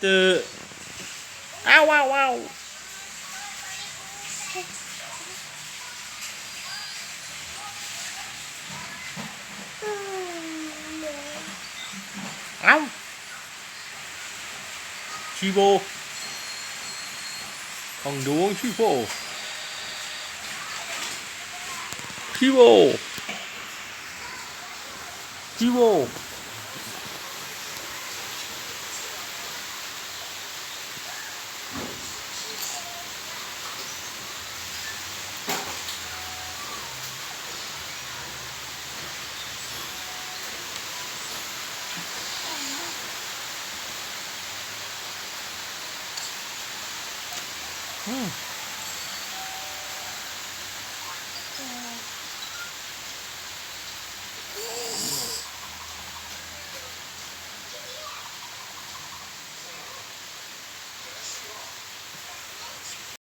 Teh. Au au au. Au. Chivo. Thằng đồ Chivo. Chivo. Chivo.